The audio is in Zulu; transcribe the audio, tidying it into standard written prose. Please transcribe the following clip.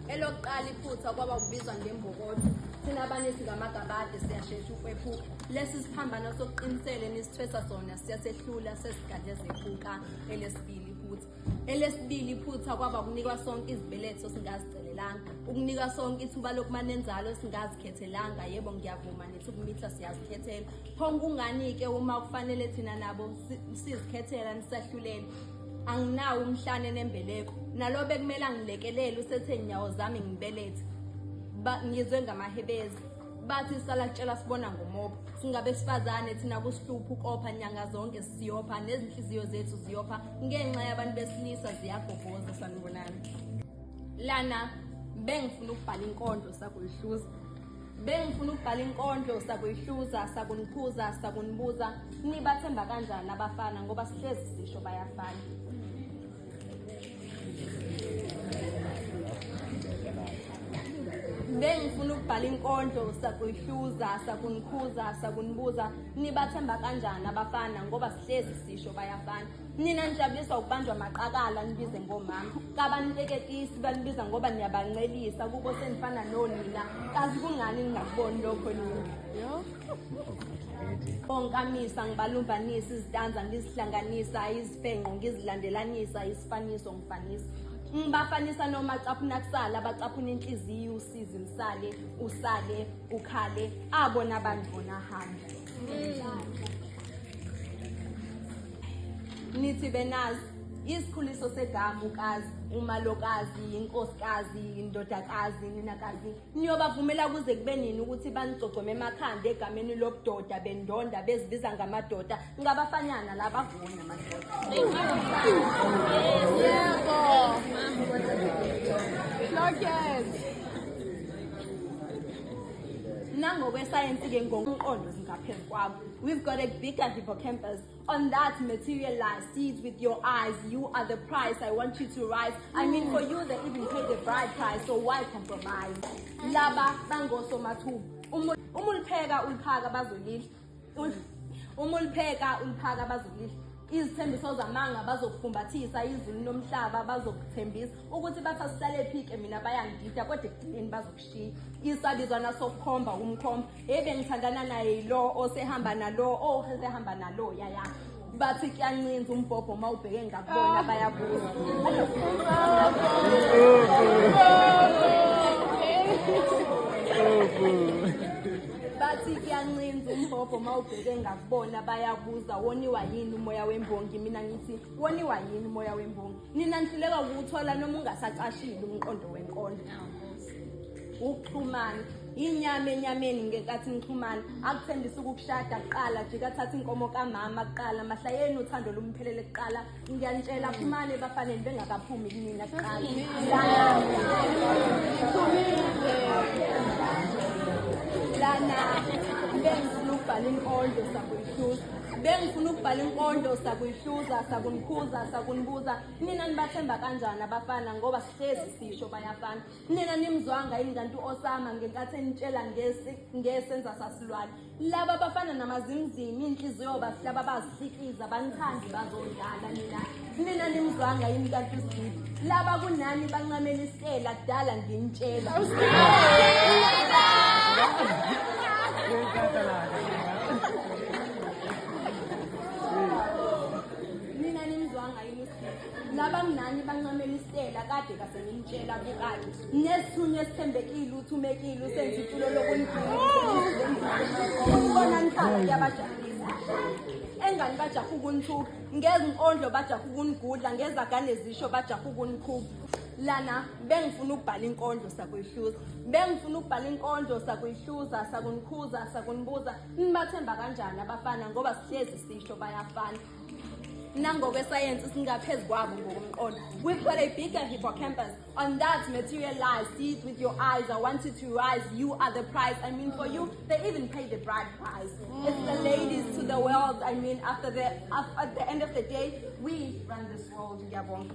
Elokuqala iphutha kwaba kubizwa ngembokodo. Thina abanye singamagabade siyashesha ukwephuka. Lesi siphambano sokuqinisele nisithwesa sona siyasehlula sesigadle zephuka. Elesibili iphutha. Elesibili iphutha kwaba kunikwa sonke izibeletho singazicelelanga. Ukunika sonke ithuba lokuma nenzalo singazikhethelanga. Yebo ngiyavuma nithi ukumitha siyazikhethela. Pho kungani-ke uma kufanele thina nabo sizikhethela nisahlulele? Anginawo umhlane nembeleko. Nalo bekumele angilekelele usethe inyawo zami ngibelethe. Ngizwe ngamahebezi. Bathi sala kutshela sibona ngomopho. Singabesifazane thina kusihlupha ukopha nyanga zonke siyopha nezinhliziyo zethu ziyopha ngenxa yabantu besilisa ziyagobhoza. Sanibonani. Lana bengifuna ukubhala inkondlo sakuyihluza. Bengifuna ukubhala inkondlo sakuyihluza, sakunikhuza, sakunibuza nibathemba kanjani abafana ngoba sihlezi sisho bayafana. Bengifuna ukubhala inkondlo sakuyihluza, sakunikhuza, sakunibuza nibathemba kanjani abafana ngoba sihlezi sisho bayafana. Nina nijabuliswa ukubanjwa amaqakala nibize ngomama. Kabaniteketisi banibiza ngoba niyabancelisa kubo senifana nonina. Kazi kungani ningakuboni lokho nina? Onkamisa ngibalumbanisa izitanza ngizihlanganisa izifenqo ngizilandelanisa isifaniso ngifanisa. Ngibafanisa noma caphuna kusala bacaphuna inhliziyo usizi msale usale ukhale abona abantu bona hambe. Nithi benazi isikhuliso segama ukazi umalokazi inkosikazi indodakazi ninakazi niyobavumela kuze kube nini ukuthi banigcogcome emakhanda egameni lobudoda bendonda bezibiza ngamadoda ngabafanyana labavuna amadoda. Yebo. Nangokwesayensi-ke ngomqondo singaphezu kwabo. We've got a bigger hippocampus. On that materialize, see it with your eyes. You are the price. I want you to rise. I mean, for you, they even pay the bride price. So why compromise? Laba bangosomathuba. Uma ulipheka uliphaka bazolidla. Uma ulipheka uliphaka bazolidla. Izithembiso zamanga bazokufumbathisa, izulu nomhlaba bazokuthembisa ukuthi bathi asihlale phike mina bayangidida kodwa ekugcineni bazokushiya. Isabizwana sokukhomba umkhomba. Hey bengithandana naye lo osehamba nalo osehamba nalo yaya. Bathi kuyancinza umbhobho uma ubheke ngakubona bayabuza. Bathi kuyancinza umbhobho uma ubheke ngakubona bayabuza woniwa yini umoya wembongi. Mina ngithi woniwa yini umoya wembongi. Nina nihluleka ukuwuthola noma ungasacashile umqondo wenkondlo. Ukuxhumana inyama enyameni ngenkathi nixhumana akuthembisa ukukushada kuqala jika thatha inkomo kamama kuqala mahlayeni uthando lumphelele kuqala. Ngiyanitshela phumani ebafaneni bengakaphumi kunina kuqala. Lana bengifuna ukubhala inkondlo sakuyihluza. Bengifuna ukubhala inkondlo sakuyihluza, sakunikhuza, sakunibuza nina nibathemba kanjani abafana ngoba sihlezi sisho bayafana. Nina nimzwanga yini kanti u-Osama ngenkathi enitshela ngesenza sasilwane. Laba bafana namazimzimi inhliziyo basihlaba bazihlikiza banithandi bazodlala nina. Nina nimzwanga yini kanti uSgidi. Laba kunani bancamela isitela kudala nginitshela. Nina nimzwanga yini uSgidi. Laba kunani bancamela isitela kade kase nginitshela bukake. Nesithunywa esithembekile uthumekile usenza itulo lokunigcina. Ukubona nikhala kuyabajabulisa. Engani bajaha ukunithuka, ngezinkondlo bajaha ukunigudla, ngezagane zisho bajaha ukunikhuba. Lana bengifuna ukubhala inkondlo sakuyihluza. Bengifuna ukubhala inkondlo sakuyihluza, sakunikhuza, sakunibuza nibathemba kanjani abafana ngoba sihlezi sisho bayafana. Nangokwesayensi singaphezu kwabo ngokomqondo. We've got a bigger hippocampus. On that materialize, see it with your eyes. I want you to rise. You are the prize. I mean, for you, they even pay the bride price. It's the ladies to the world. I mean, at the end of the day, we run this world. Ngiyabonga.